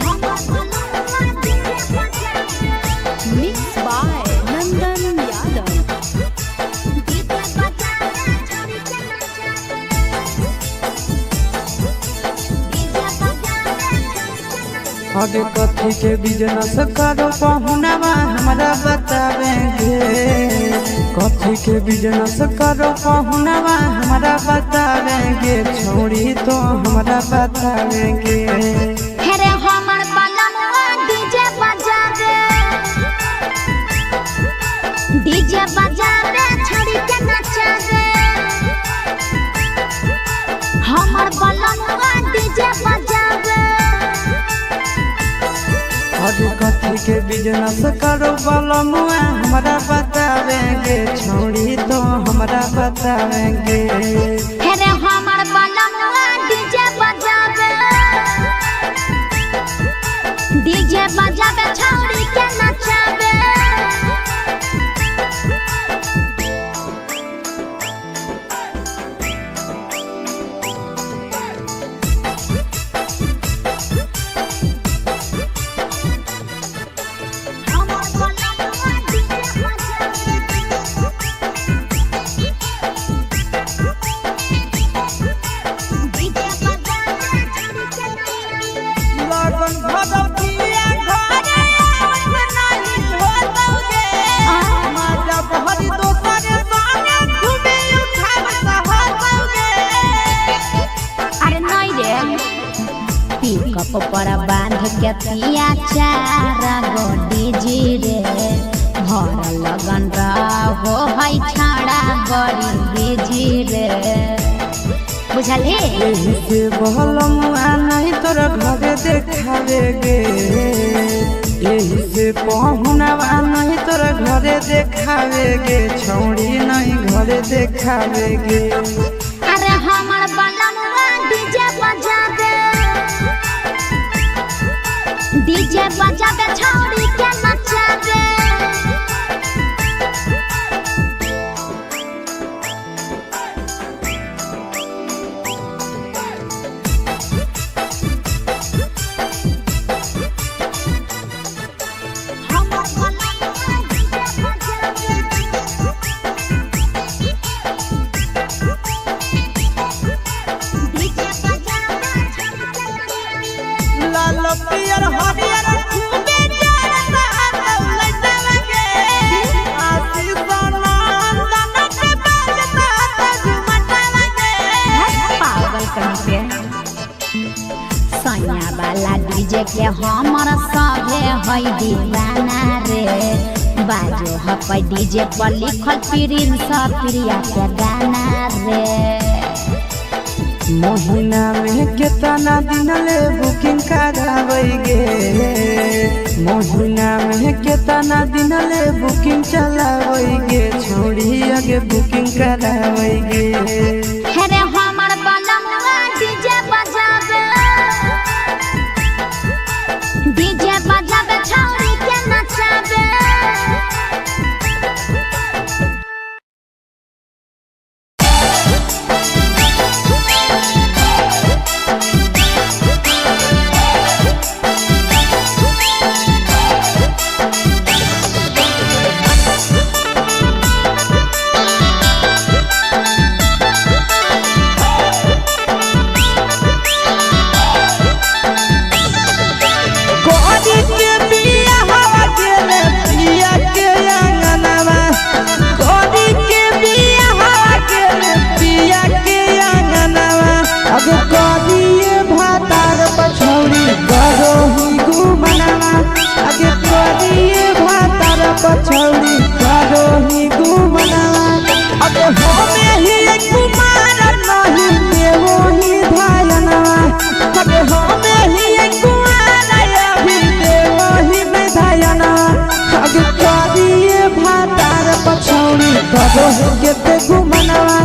हमर बलमुआ डीजे बजावे। Mix by Nandan Yadav. DJ बजावे छोड़ी के नचावे। डीजे बजावे छोड़ी के नचावे। आगे कथी के बिजनेस करो पहुनावा हमरा बतावेंगे। कथी के बिजनेस करो पहुनावा हमरा बतावेंगे, छोड़ी तो हमरा बतावेंगे। हेरे हमर बलमुआ डीजे बजावे, डीजे बजावे छड़ी के नचावे। हमर बलमुआ डीजे बजावे। आगे कथी के बिजनेस करो बलमुआ हमरा बतावेंगे, छोड़ी तो हमरा बतावेंगे। हेरे हमर बलमुआ डीजे बजावे, डीजे बजावे छड़ी के नचावे। हमर बलमुआ डीजे बजावे। डीजे बजावे छड़ी के नचावे। लगन भदौतिया घरे आवत नाही होतौगे, माजा बहरी दोसर संगे घूमे उठाव सहतौगे। अरे नहीं रे, पिकअप पर बांध के तिया चार गो डीजे रे, भर लगन रहो है छाड़ा बड़ी बिजी रे, बुझलही। एही से बहलमुआ नहीं तोरा घरे देखावे गे, एही से पहुनावा नहीं तोरा घरे देखावे गे, छौड़ी नहीं घरे देखावे गे। अरे हमर बलमुआ डीजे बजावे, डीजे बजावे छौड़ी के नचावे। हमर बलमुआ डीजे बजावे। डीजे बजावे छौड़ी के नचावे। लाल पियर हरियर खूबे जरता दौलत लगे, आशीष नंदन के बजता झुमटा लगे। पागल कहीं पे सैया वाला डीजे के हमर सभे है दीवाना रे, बाजो हपै डीजे पर लिखल प्रिंस प्रिया के गाना रे। महीना में केतना दिन ले बुकिंग कराबै गे, महीना में केतना दिन ले बुकिंग चलाबै गे, छोड़ी आगे बुकिंग कराबै गे। हेरे हमर बलमुआ डीजे बजावे, डीजे बजावे छौड़ी के नचावे। कोरी के बिया हवा गेले पिया के आंगनवा, कोरी के बिया हवा गेले पिया के आंगनवा, अब कोरिए भातार पछौड़ी करो ही गुमनवा, अब कोरिए भातार पछौड़ी करो ही गुमनवा, अब होमे ही कुमार नहीं देवो ही धायनवा, अब होमे ही कुमार अभी देवो ही विधायनवा, अब करिए भातार पछौड़ी करो के ते गुमनवा,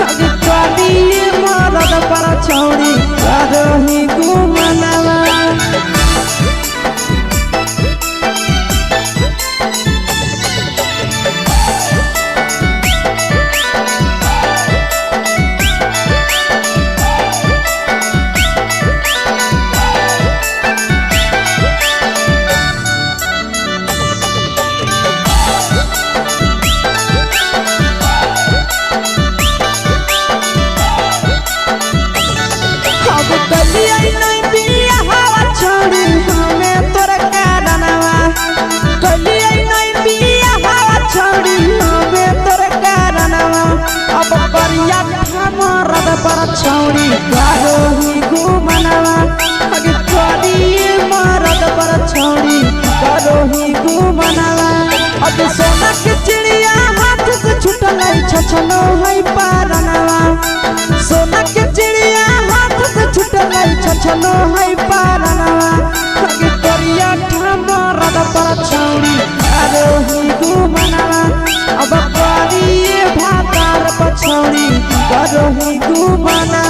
अब करिए मरद पर छौड़ी करो ही गुमनवा। नहीं बिया हवा छोड़ी हमें तोर कारणवा कलिए नहीं बिया हवा छोड़ी हमें तोर कारणवा अब करिया मरद पर छौड़ी करो ही घुमनवा अगे करिए मरद पर छौड़ी करो ही घुमनवा अब सोना के चिड़िया हाथ से छुटल छछलो है पारनवा सोना के चिड़िया हाथ से छुटल छछलो है पारनवा अगे करिया मरद पर छौड़ी करो ही घुमनवा अब करिए भातार पछौड़ी करो ही घुमना।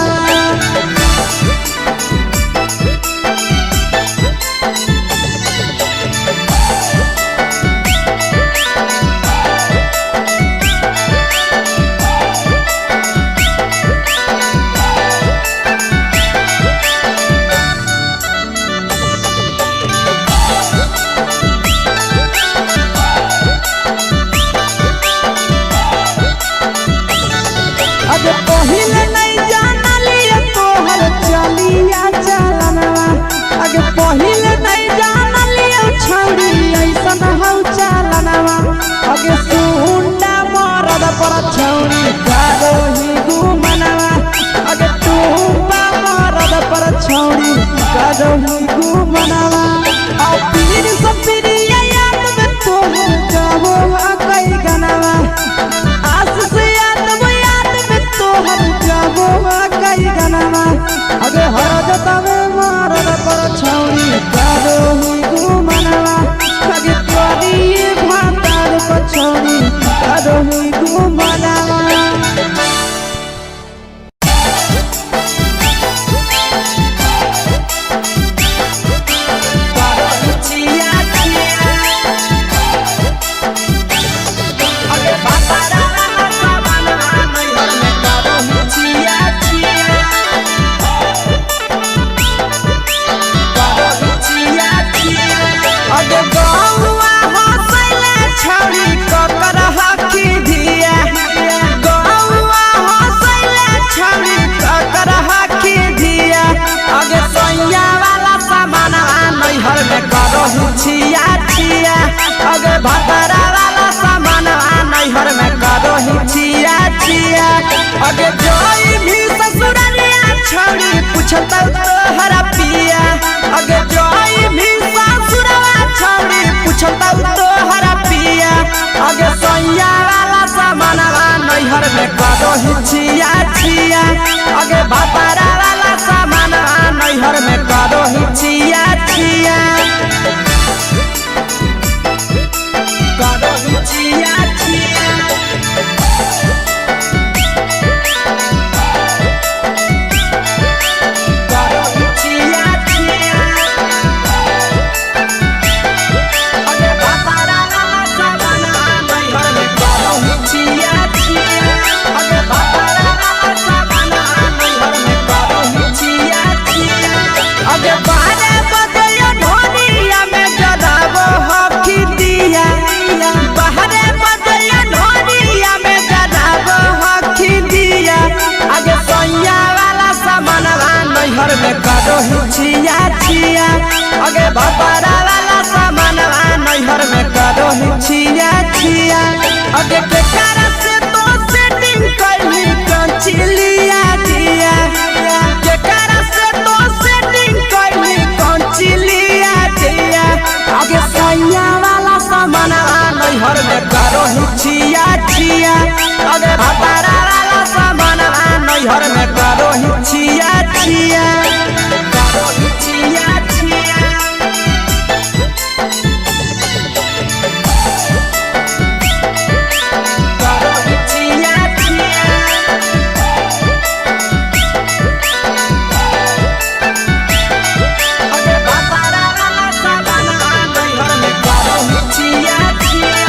अब पहिले नहीं जानलिए तोहर चलिया चलनवा अगे पहिले नहीं जानलिए छौड़ी ऐसन हौ चलनवा अगे सुंडा मरद पर छौड़ी करो ही घुमनवा अगे टूपा मरद पर छौड़ी करो ही घुमनवा आ पीर सपिरिया याद में तोहर गावो आ कई गनवा आस से याद वो याद में तोहर गावो आ कई गनवा अगे हर जतावे मारद पर छौड़ी करो ही घुमनवा अगे करिए भातार पर छौड़ी करो ही घुमनवा। अगे गौआ हंसैले छौड़ी ककर हकी धिया गौआ हंसैले छौड़ी ककर हकी धिया अगे सैया वाला सामानवा नैहर में करहु छिया छिया अगे भतरा वाला सामानवा नैहर में करहु छिया छिया अगे जोई भी ससुरलिया छौड़ी पूछतौ तोहरा पिया अगे जोई भी ससुरवा छौड़ी पूछतौ तोहरा पिया अगे सैया वाला सामानवा नैहर में करहु छिया छिया अगे भतरा वाला सामानवा नैहर में करहु छिया छिया करहु छिया छिया करहु छिया छिया अगे भतरा वाला सामानवा नैहर में करहु छिया छिया अगे भतरा वाला सामानवा नैहर में करहु छिया छिया अगे बारे बजयो ढोलिया में जराबो हकी दिया बाहरे बजयो ढोलिया में जराबो हकी दिया अगे सैया वाला सामानवा नैहर में करहु छिया छिया अगे भतरा वाला सामानवा नैहर में करहु छिया छिया अगे केकरा से तो सेटिंग कैली कंचिलिया दिया केकरा से तो सेटिंग कैली कंचिलिया दिया अगे सैया वाला सामानवा नैहर में करहु छिया छिया अगे भतरा वाला सामानवा नैहर में करहु छिया छिया करहु छिया छिया करहु छिया छिया अगे भतरा वाला सामानवा नैहर में करहु छिया छिया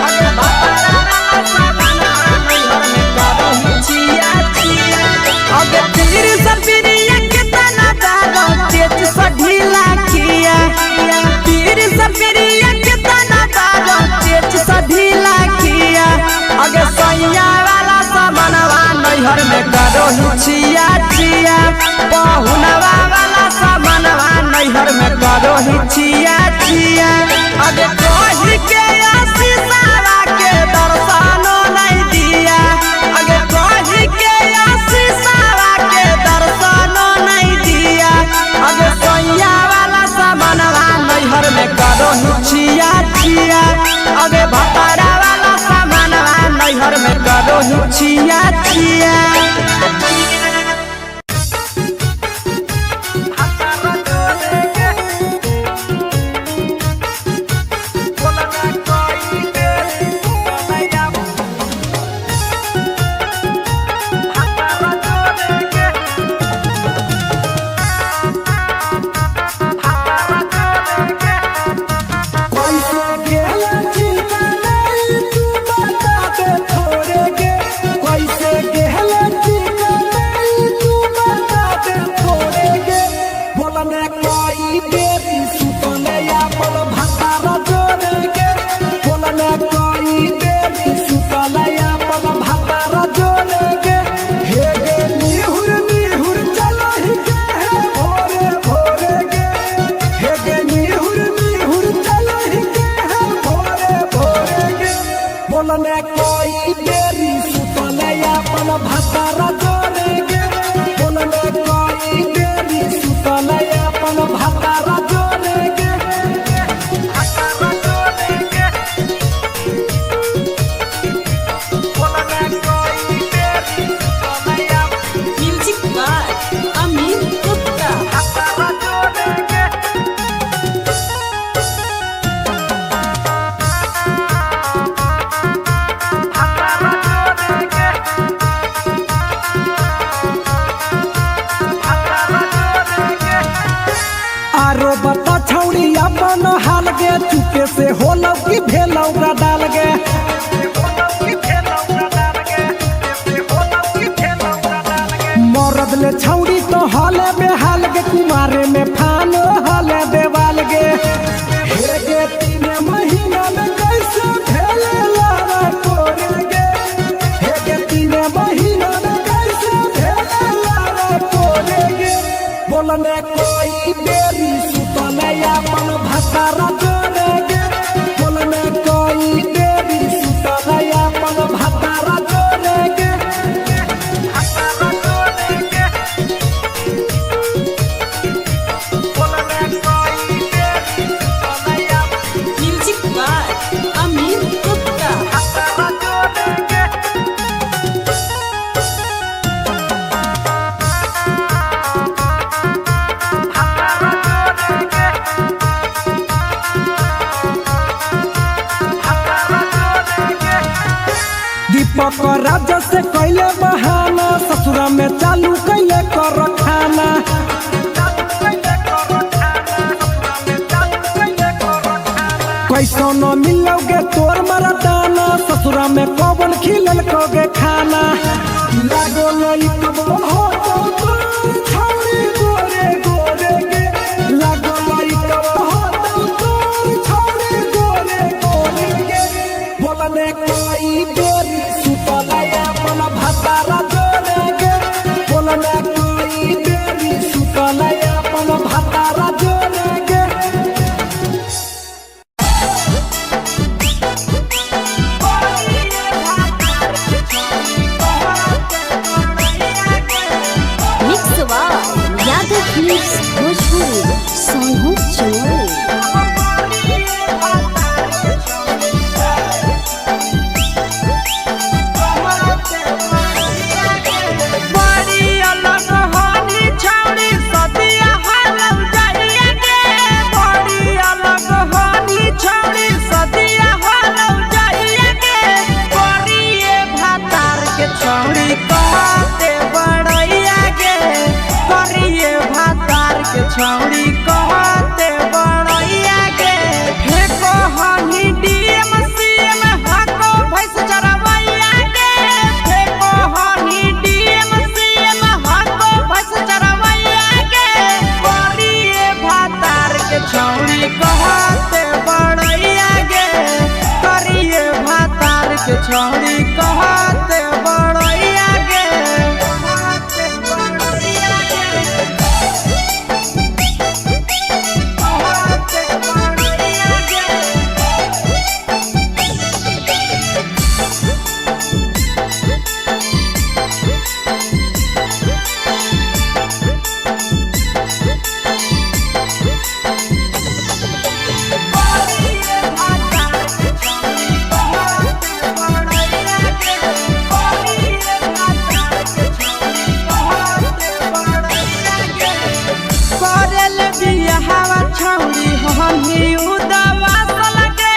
अगे भतरा वाला सामानवा नैहर में करहु छिया छिया अगे पीर सपिरिया के तना दारो तेज सा ढीला किया पीर सपिरिया के तना दारो तेज सा ढीला किया अगे सैया वाला सामानवा नैहर में करहु छिया छिया पहुनवा वाला जाइया। कैसे गेला चिंता नहीं तू बता दे थोड़े गे, कैसे गेला चिंता नहीं तू बता दे थोड़े गे। बोलने कोई बेरी सुतले अपन भातारा जोड़े गे, बोलने कोई बेरी सुतले अपन भातारा जोड़े गे। हे गे निहुर निहुर चलो ही गे हे भोरे भोरे गे, हे गे निहुर निहुर चलो ही गे हे भोरे भोरे गे। बोलने कोई बेरी सुतले अपन भातारा जोड़े गे, बोलने कोई बेरी सुतले अपन भातारा जोड़े गे, भातारा जोड़े गे। बोलने कोई बेरी सुतले अपन म्यूजिक बाय अमित गुप्ता। भातारा जोड़े गे। आरो बता छौड़ी अपन हाल गे, चुपे से होलौ की भेलौ डाल गे। मरद ले छौड़ी तो हाले बेहाल गे, कुमारे में फान हाले देवाल गे। हे गे 3 महीना में कैसे भेले लारा तोरे गे, हे गे 3 महीना में कैसे भेले लारा तोरे गे। बोलने कोई बेरी सुतले अपन भातारा जोड़े गे, बोलने कोई बेरी सुतले अपन भातारा जोड़े गे, भातारा जोड़े गे। बोलने कोई बेरी सुतले अपन म्यूजिक बाय अमित गुप्ता। भातारा जोड़े गे। भातारा जोड़े गे। भातारा जोड़े गे। दीपक राजा से कैले बहाना, ससुरा में चालू कैले कर खाना। कैसो न मिलोगे तोर मरदाना, ससुरा में कौन खिलल कोगे खाना। लागो लई कबो हो तो तोर छौरी गोरे गोरे गे, लागो लई कबो हो तो तोर छौरी गोरे गोरे गे। बोलने कोई बेरी सुतले अपन भातारा जोड़े गे, बोलने कोई बेरी सुतले अपन भातारा जोड़े गे। Mix by Yadav films Bhojpuri Sonu Chamoli. बड़ी अलग होनी छौड़ी सदिया हालौ जाइया गे, बड़ी अलग होनी छौड़ी सदिया हालौ जाइया गे। बड़िए भातार के छौड़ी कहते बड़ैया गे, बड़िए भातार के छौड़ी कहते बड़ैया गे। फेको हनी डीएम सीएम हाको भैंस चरवैया गे, फेको हनी डीएम सीएम हाको भैंस चरवैया गे। बड़िए भातार के छौड़ी कहते बड़ैया गे, करिए भातार के छौड़ी कहते बड़ैया गे, कहते बड़ैया गे, कहते बड़ैया गे। बियाहवा छौरी हनी उदावा सलगे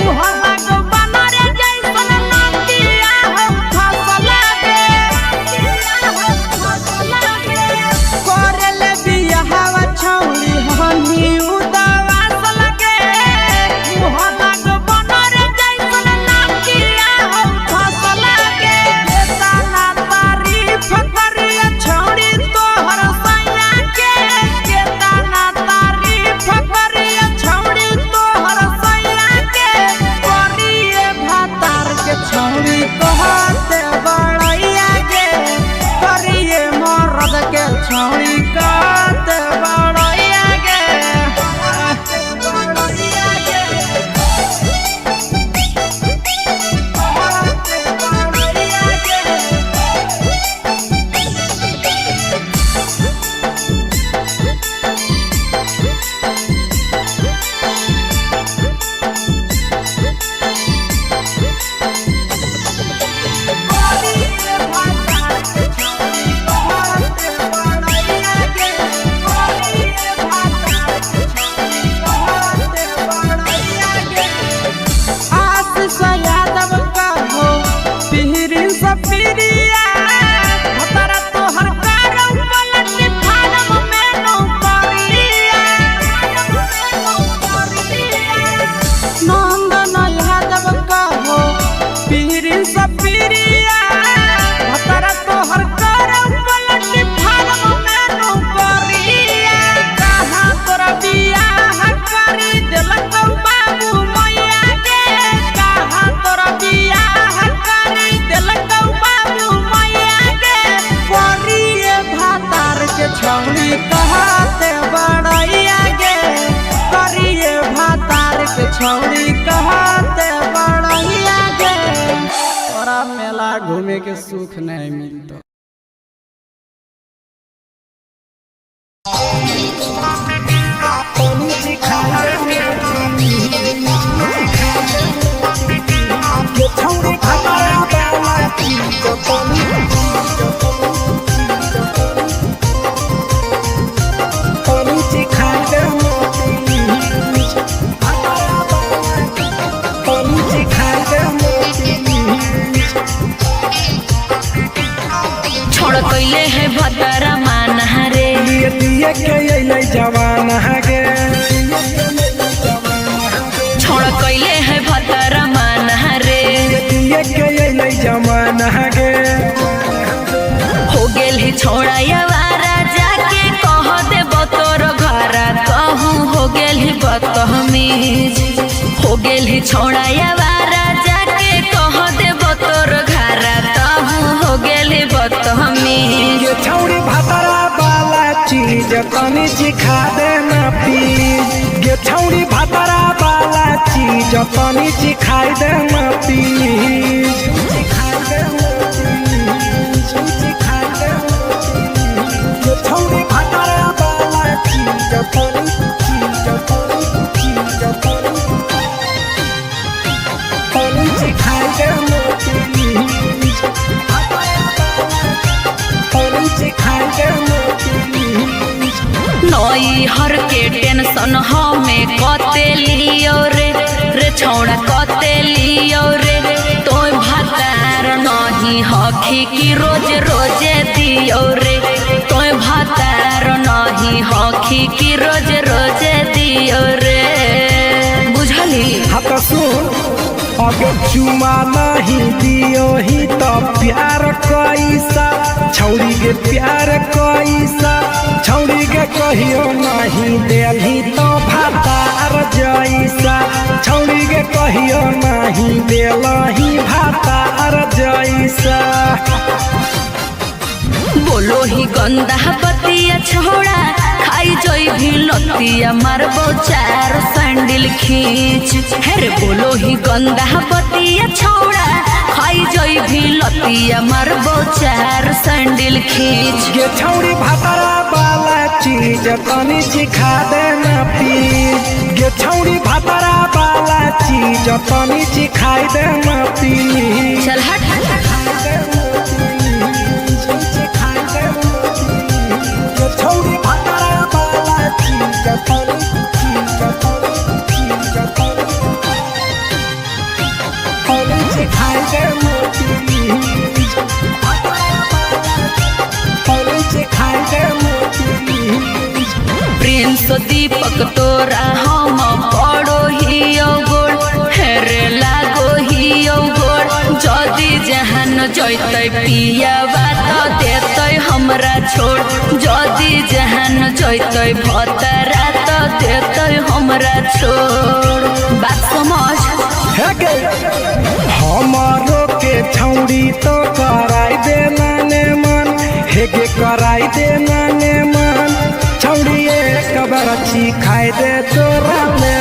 मुह लागो बनर जैसन नतिया हो फसल गे। करले बियाहवा छौरी हनी उदावा सलगे मुह लागो बनर जैसन नतिया हो फसल गे। केतना तारीफ करिया छौरी तोहर सैया के, केतना तारीफ करिया छौरी तोहर सैया के। करिए भातार के छौरी कहते बड़ैया गे, करिए मरद के छौरी कहते बड़ैया गे। बड़ैया गे, कहते बड़ैया गे। आशीष यादव का हो पीरी सपीरिया भतरा तोहर कारौ पलट फारम में नौकरिया। नंदन यादव का हो पीरी सपीरिया भतरा तोहर कारौ पलट फारम में नौकरिया। कहाँ तोरा बियाह करी देलक बाबू मैया गे, कहाँ तोरा बियाह करी देलक बाबू मैया गे। करिए भातार के छौरी कहते बड़ैया गे, करिए भातार के छौरी कहते बड़ैया गे। तोरा मेला घूमे के सुख नहीं मिलतो। छोड़ कैले है भतरा माना रे, दिए दिए के अइलै जवान गे। छोड़ कैले है भतरा माना रे, दिए के अइलै जवान गे। हो गेल है छोड़ा यावारा जाके कह दे तोर घरा कहूँ हो गेल है बदतमीज। हो गेल है छोड़ा यावारा जाके कह दे तोर घरा कहूँ हो गेल है बदतमीज। ये छौरी भातरा वाला चीज तनी सिखा देना प्लीज। ये छौरी भातरा वाला चीज तनी सिखाई देना प्लीज। सिखाई देना प्लीज, सिखाई देना प्लीज। ये छौरी भातरा वाला चीज तनी चीज तनी चीज तनी तनी सिखाई देना प्लीज। तनी सिखाई देना प्लीज। नई हर के टेंशन हमें कते लियो रे, रे छौड़ा कते लियो रे। तोय भातार नहीं हखी की रोज रोजे दियो रे, तोय भातार नहीं हखी की रोज रोजे दियो रे। बुझली? हाँ तो सुन, अगर चुमा नहीं दियो ही तो प्यार कैसा छौरी के, प्यार कैसा छौरी के कहियो नहीं देलही तो भातार जैसा। छौरी के कहियो नहीं देलही भातार जैसा। बोलो ही गंदा बतिया छोड़ा खाई जोई भी लतिया मारबो चार सैंडल खींच। हेरे बोलो ही गंदा बतिया छोड़ा खाई जोई भी लतिया मारबो चार सैंडल खींच। ये छौरी भातारा वाला चीज तनी सिखा देना प्लीज। ये छौरी भातारा वाला चीज तनी सिखाई देना प्लीज। चल हट। ये छौरी भातारा वाला चीज दीपक तोरा हम पड़ो हियो गोड़, हेरे लागो हियो गोड़। जदि जहान जैतै पियावा त देतै हमरा छोड़, जदि जहान जैतै भतरा त देतै हमरा छोड़। बात समझ। हे गे हमारो के छौड़ी तो कराई देना ने मन, हे गे कराई देना ने मन। छौड़ी एक बरछी खाई दे तोरा ले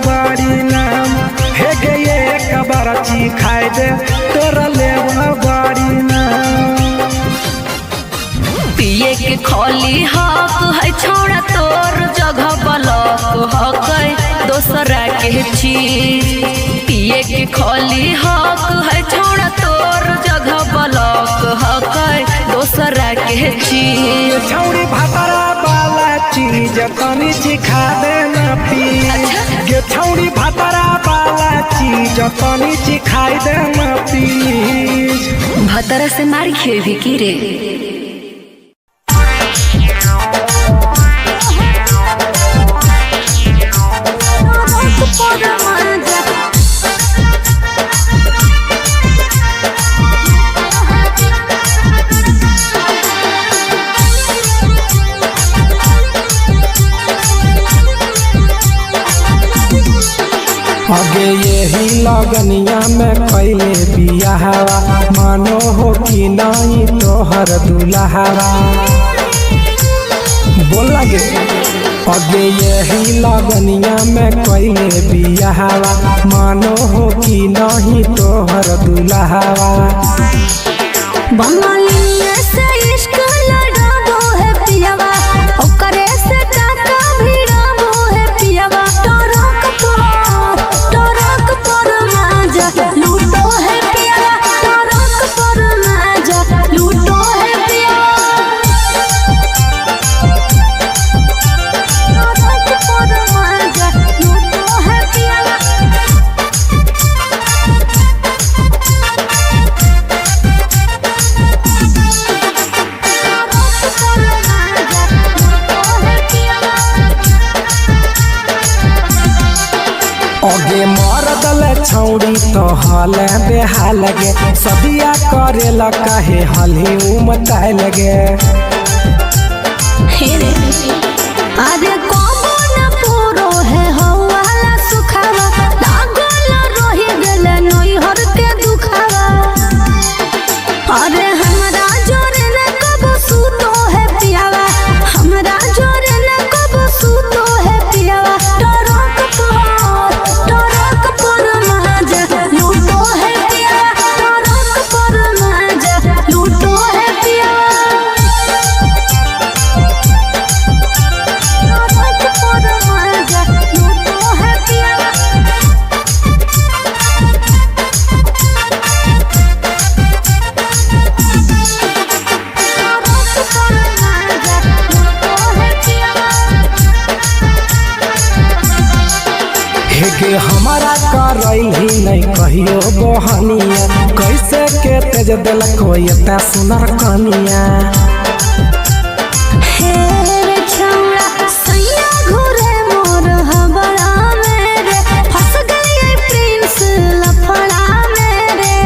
बाड़ी नाम, हे गे एक बरछी खाई दे तोरा ले बाड़ी नाम। पिए के खोली हक है छोड़ा तोर जगह बलक हक है दोसरा के चीज। पिए के खोली हक है छोड़ा तोर जगह बलक हक है दोसरा के चीज। छौड़ी भातरा वाला चीज तनी सिखा देना प्लीज, गे छौड़ी भातरा वाला चीज तनी सिखाई देना प्लीज। भतरा से मार खेबी की रे। अगे यही लगनिया में कैले बियाहवा, मानो हो कि नहीं तोहर दुल्हावा। बोल लगे अगे यही लगनिया में कैले बियाहवा, मानो हो कि नहीं तोहर दुल्हावा। बंगालिया से इश्क लड़ाबो है पियावा, ओकरे से टाका भिड़ाबो है पियावा। टरक पर माजा लूटो है पियावा, टरक पर माजा लूटो है पियावा। टरक पर माजा लूटो है पियावा। अगे मरदल छौड़ी तो हल बेहाल गे, सदिया करेला काहे हलही उमताए लगे। अरे कबो न पूरो है हवाला सुखावा, लागल रही गेल नैहर के दुखावा। अरे हमरा जोरे न कबो सुतो है पियावा, हमरा जोरे न कबो सुतो है पियावा। टरक पर माजा लूटो है पियावा, टरक पर माजा लूटो है पियावा। टरक पर माजा लूटो है पियावा। टरक पर माजा लूटो है पियावा। हेगे हमारा करैली नहीं कहियो बहनिया, कैसे के तेज देलक एता सुनर कनिया। हे रे छौड़ा सैया घुरे मोर हबड़ा में रे, फंस गई प्रिंस लफड़ा में रे।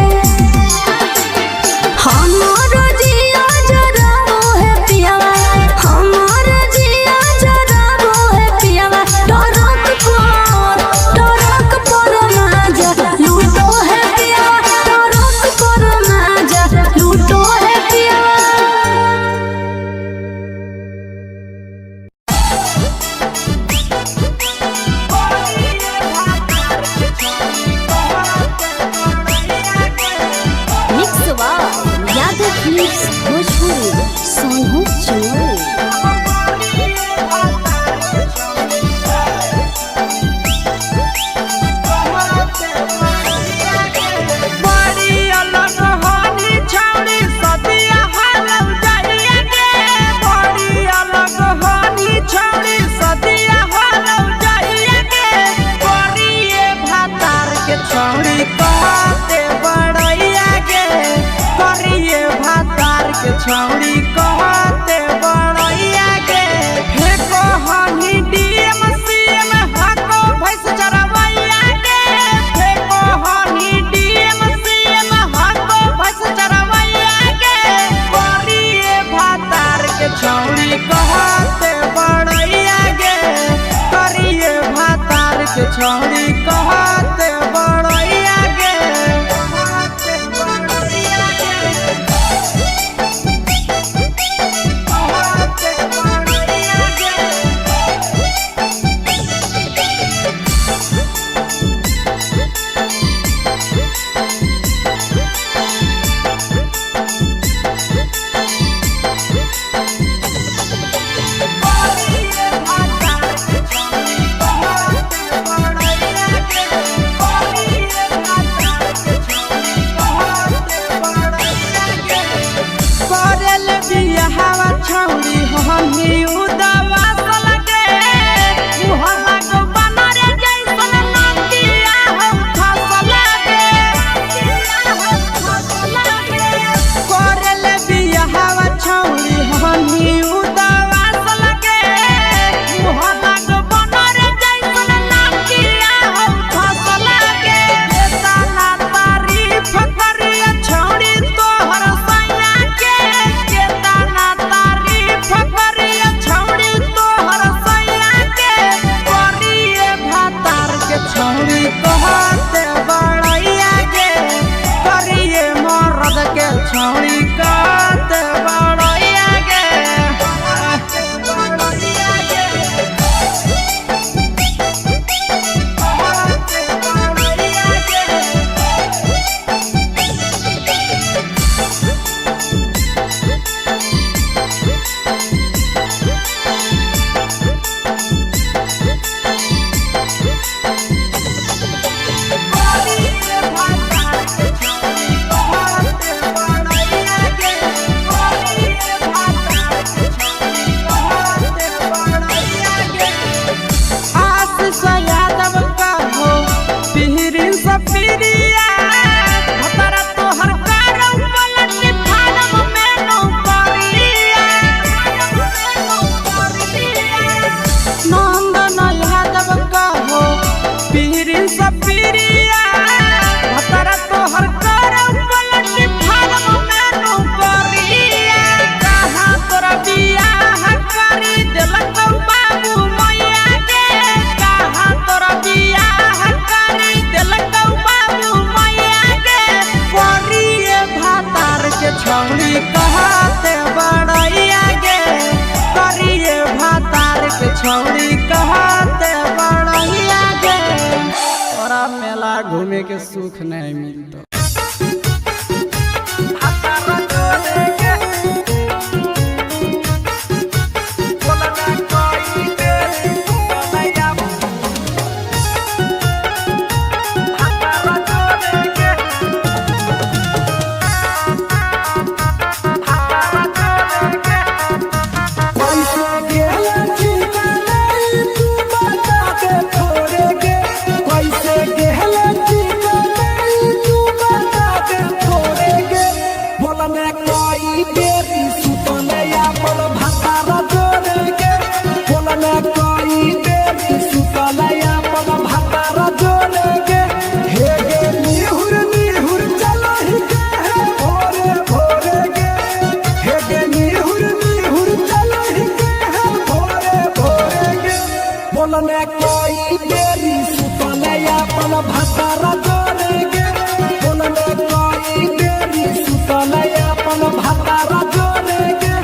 हमर जिया जराबो है पियावा, हमर जिया जराबो है पियावा। टरक पर माजा लूटो है पियावा, टरक पर माजा लूटो है पियावा। छौड़ी कहते बड़ैया गे। कहते बड़ैया गे। करेल बियाहवा छौड़ी हमी उदवा सलगे मुह लागो बनरे जैसन नदिया हौ फसलगे। करेल बियाहवा छौड़ी हमी उदवा सलगे मुह लागो बनरे जैसन नदिया हौ फसलगे। केतना तारीफ करिया छौड़ी तोहर सैया के, केतना तारीफ करिया छौड़ी तोहर सैया के। करिए भातार के छौड़ी कहते बड़ैया गे, करिए मरद के छौड़ी कहते बड़ैया गे। बड़ैया गे। कहते बड़ैया गे। आशीष यादव का हो पिहरी सपीरिया भतरा तोहर करौ पलट फारम में नौकरिया। नंदन यादव का हो पिहरी सपीरिया भतरा तोहर करौ पलट फारम में नौकरिया। कहाँ तोरा बियाह करी देलक बाबू मैया गे, कहाँ तोरा बियाह करी देलक बाबू मैया गे। करिए भातार के छौड़ी कहते बड़ैया गे, करिए भातार के छौड़ी कहते बड़ैया गे। तोरा मेला घूमे के सुख नहीं मिलतो। कैसे गेला ठिकाना तू बता दे थोड़े गे, कैसे गेला ठिकाना तू बता दे थोड़े गे। बोलने कोई बेरी सुतने अपन भातारा जोड़े गे, बोलने कोई बेरी सुतने अपन भातारा जोड़े गे। हे गे निहुर निहुर चलो ही गे है भोरे भोरे गे, हे गे निहुर निहुर चलो ही गे है भोरे भोरे गे। बोलने कोई बेरी सुतने अपन भातारा जोड़े गे, बोलने कोई बेरी सुतने अपन भातारा जोड़े गे।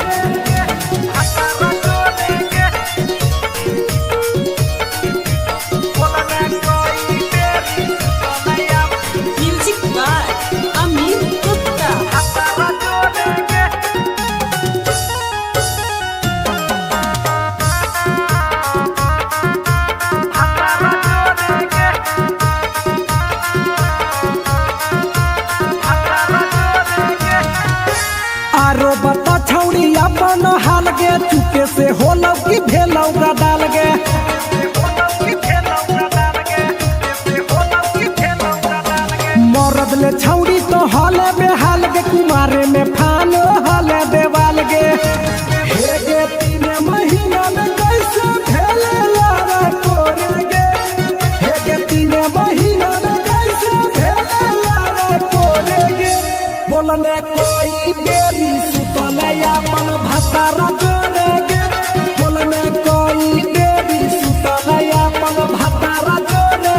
भातारा जोड़े गे। बोलने कोई बेरी सुतने अपन म्यूजिक बाय अमित गुप्ता। भातारा जोड़े गे। भातारा जोड़े गे। भातारा जोड़े गे। आरो बता छौड़ी अपन हाल गे, चुके से होलौ कि भेलौ डाल गे। मरद ले छौड़ी तो हले बेहाल गे, कुमारे में फानो हले देवाल गे। हे गे 3 महीना में कैसे भेले लारा कोरे गे, हे गे 3 महीना में कैसे भेले लारा कोरे गे। बोलने कोई बेरी सुतले अपन भातारा जोड़े गे, बोलने कोई बेरी सुतले अपन भातारा जोड़े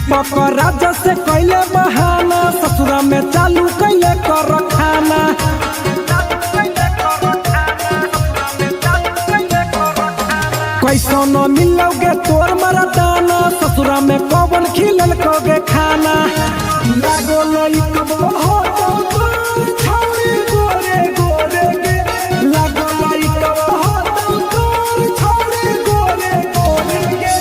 दीपक राजा से कैले बहाना, ससुरा में चालू कैले कर खाना। कैसनो मिलोगे तोर मरदाना, ससुरा में कौन खिलल कोगे खाना। लागो लइकबो हो तो तोर छौरी गोरे गोरे गे, लागो लइकबो हो तो तोर छौरी गोरे गोरे गे।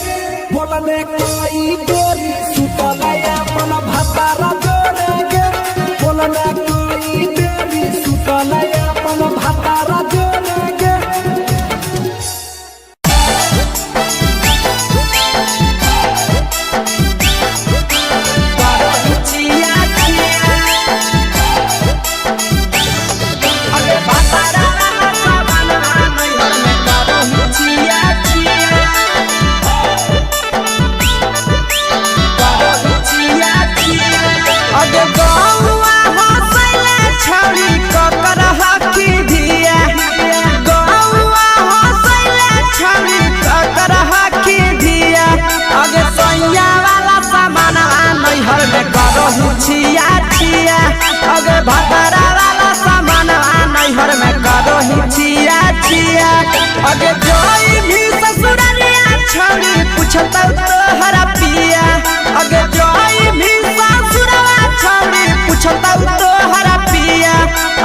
बोलने कोई गोरी सुतलया अपन भतारा जोरे गे, बोलने कोई देरी सुतलया अपन भतारा जोरे गे। अगे गौआ हंसैले छौरी ककर हकी धिया, गौआ हंसैले छौरी ककर हकी धिया। अगे सैया वाला सामान नैहर में करहु छिया छिया, अगे भतरा वाला सामान नैहर में करहु छिया छिया। अगे जोई भी ससुररिया छौरी पुछतौ तोहरा पिया, अगे जोई भी ससुरवा छौरी पुछतौ तोहरा पिया।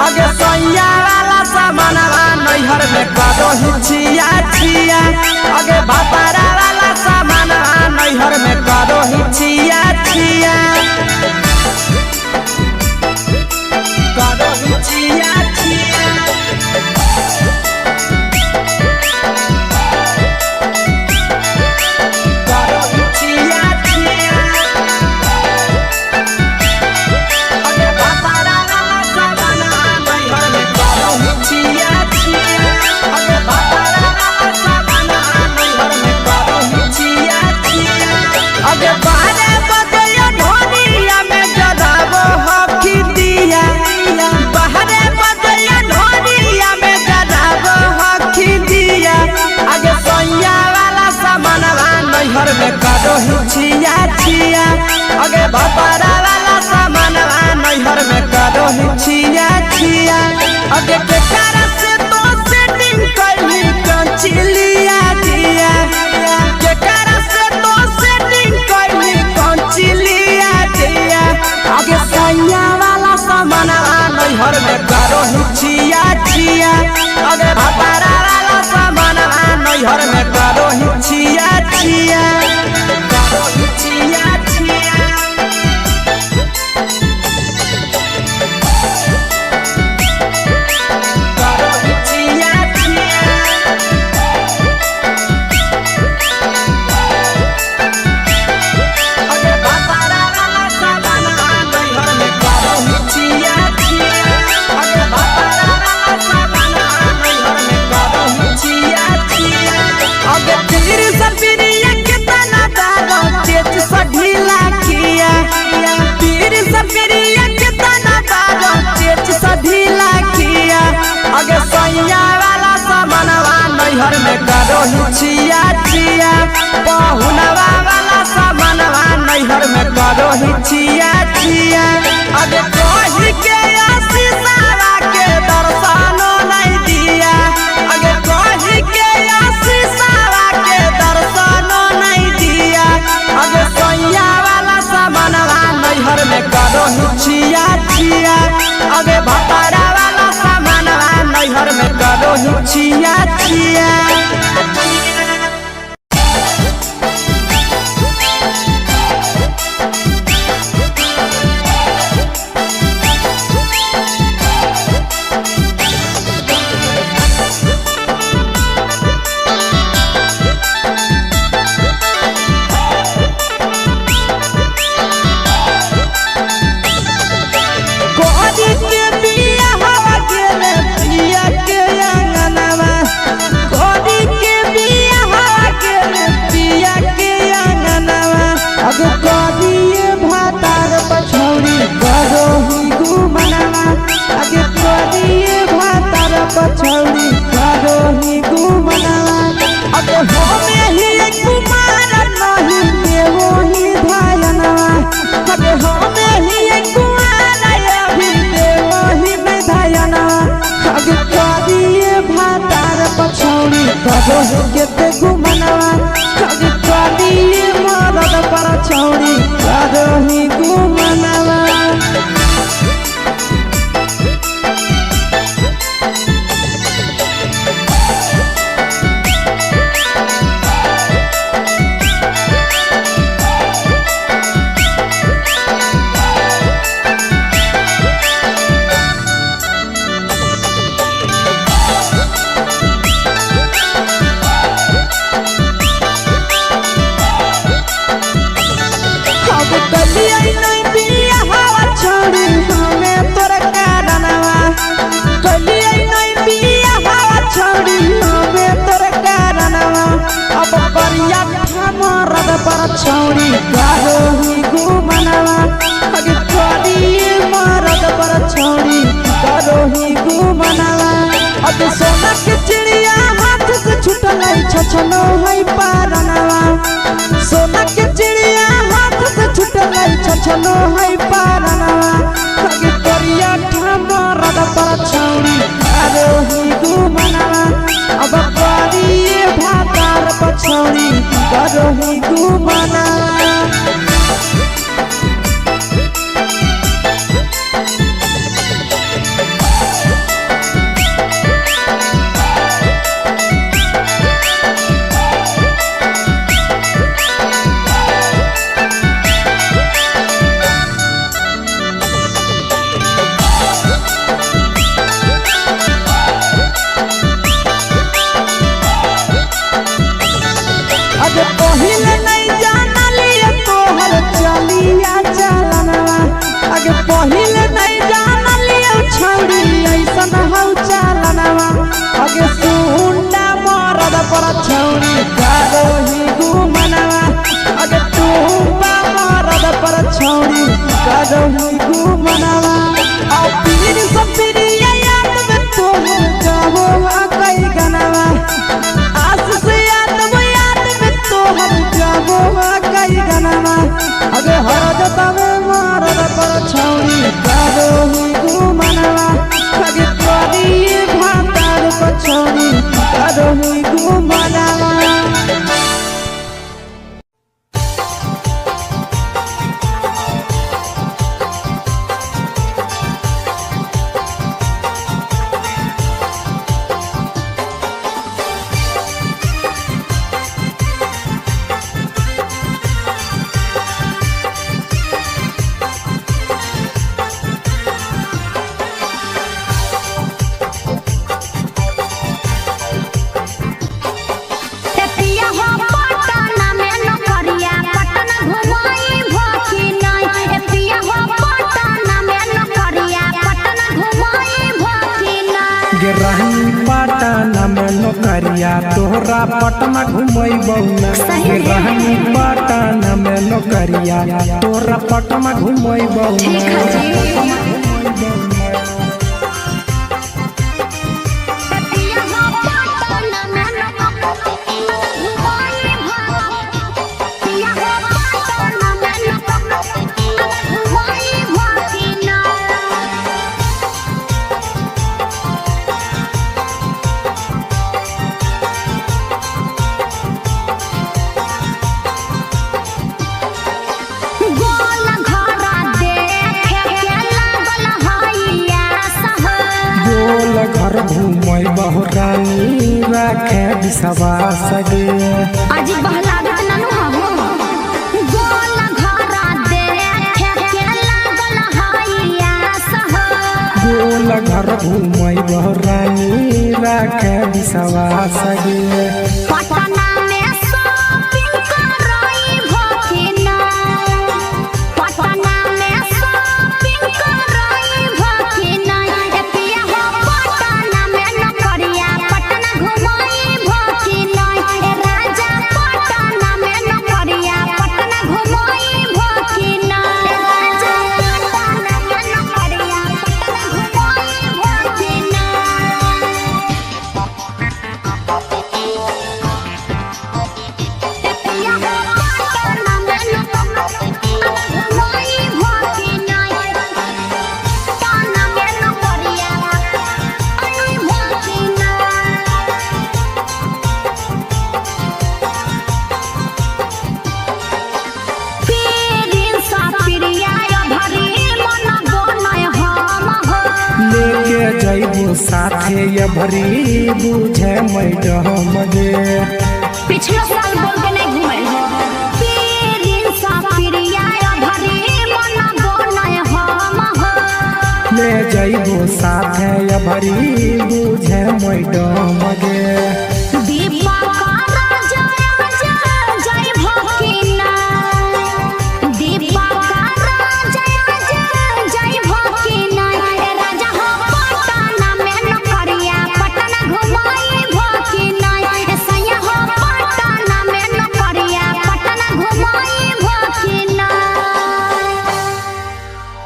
अगे सैया वाला सामानवा नैहर में करहु छिया छिया, अगे भतरा वाला सामानवा नैहर में करहु छिया छिया, करहु छिया छिया। करहु छिया छिया। अगे भतरा वाला सामानवा नैहर में करहु छिया छिया, अगे भतरा वाला सामानवा नैहर में करहु छिया छिया। अगे बारे बजयो ढोलिया में जराबो हकी दिया, बाहरे बजयो ढोलिया में जराबो हकी दिया। अगे सैया वाला सामानवा नैहर में करहु छिया छिया, अगे भतरा वाला सामानवा नैहर में करहु छिया छिया। अगे केकरा से तो सेटिंग कैली कंचिलिया दिया, केकरा से तो सेटिंग कैली कंचिलिया दिया। अगे सैया वाला सामानवा नैहर में करहु छिया छिया, अगे भतरा वाला सामानवा नैहर में करहु छिया छिया, करहु छिया छिया। करहु छिया छिया। अगे भतरा वाला सामानवा नैहर में करहु छिया छिया, अगे भतरा वाला सामानवा नैहर में करहु छिया छिया। अगे पीर सपिरिया केतना दारो चेच स ढीला किया, पीर सपिरिया केतना दारो चेच स ढीला किया। अगे सैया वाला सामानवा नैहर में करहु छिया छिया, पहुनवा वाला सामानवा नैहर में करहु छिया छिया। अगे कही के आशीषवा के दर्शनो नहीं दिया, अगे कही के आशीषवा के दर्शनो नहीं दिया। अगे सैया वाला सामानवा नैहर में करहु छिया छिया, अगे भतरा वाला सामानवा नैहर में करहु छिया छिया। कोरी के बिया हवा गेले पिया के अंगनवा, कोरी पर छौड़ी करोही गुमनवा। अगे करिए मरद पर छौड़ी करोही गुमनवा। अब सोना के चिड़िया हाथ से छुटल छछनो है पारनवा। सोना के चिड़िया हाथ से छुटल छछनो है पारनवा। अगे करिया मरद पर छौड़ी करोही गुमनवा। अब करिए भातार पर छौड़ी करोही गुमनवा। अरे पहिले नहीं जानलिए तोहर चलिया चलनवा। अगे पहिले नहीं जानलिए छौड़ी ऐसन हौ चलनवा। अगे सुंडा मरद पर छौड़ी करोही गुमनवा। अगे टूबा मरद पर छौड़ी करोही गुमनवा। आ पीर सब पीरिया याद में तोहर गावो आ कई गनवा। आस से याद वो याद में तोहर गावो आ कई गनवा। अगे हर जतवे मरद पर छौड़ी करोही गुमनवा। अगे करिए भातार पर छौड़ी करोही गुमनवा। ए पिया हो पटना में नौकरिया पटना घुमाई भोखी नहीं। ए पिया हो पटना में नौकरिया पटना घुमाई भोखी नहीं। गे रानी पटना में नौकरिया तोहरा पटना घुमैबौ ना। गे रानी पटना में नौकरिया तोहरा पटना घुमैबौ ठीक ना। है जी। ए पिया हो पटना में नौकरिया घुमाई भोखी। पिया हो पटना में नौकरिया घुमाई भोखी नहीं। गोल घर देखे के लागल हैया सहर। गोल घर घुमैबौ रानी राखे विश्वास गे। अजी बहलागत ननु हबो। गोल घर देखे के लागल हैया सहर। गोल घर घुमैबौ रानी राखे विश्वास गे। पटना में शॉपिंग करई भखिना। पटना में शॉपिंग करई भखिना। ए पिया हो पटना में नौकरिया पटना घुमाई भखिना। ए राजा पटना में नौकरिया पटना घुमाई भखिना। ए राजा पटना में नौकरिया पटना घुमाई भखिना। पिया हो पटना में नौकरिया घुमाई भखिना। पटना में नौकरिया आई भखिना। पीरिन सा प्रिया भरी मन बनय हम हो। लेके जैबो साथे ये भरी बुझे मैडम गे। पिछलो साल बोल के नहीं घुमल हो। पीरिन सा प्रिया भरी मन बनय हम हो। ले जैबो साथे ये भरी बुझे मैडम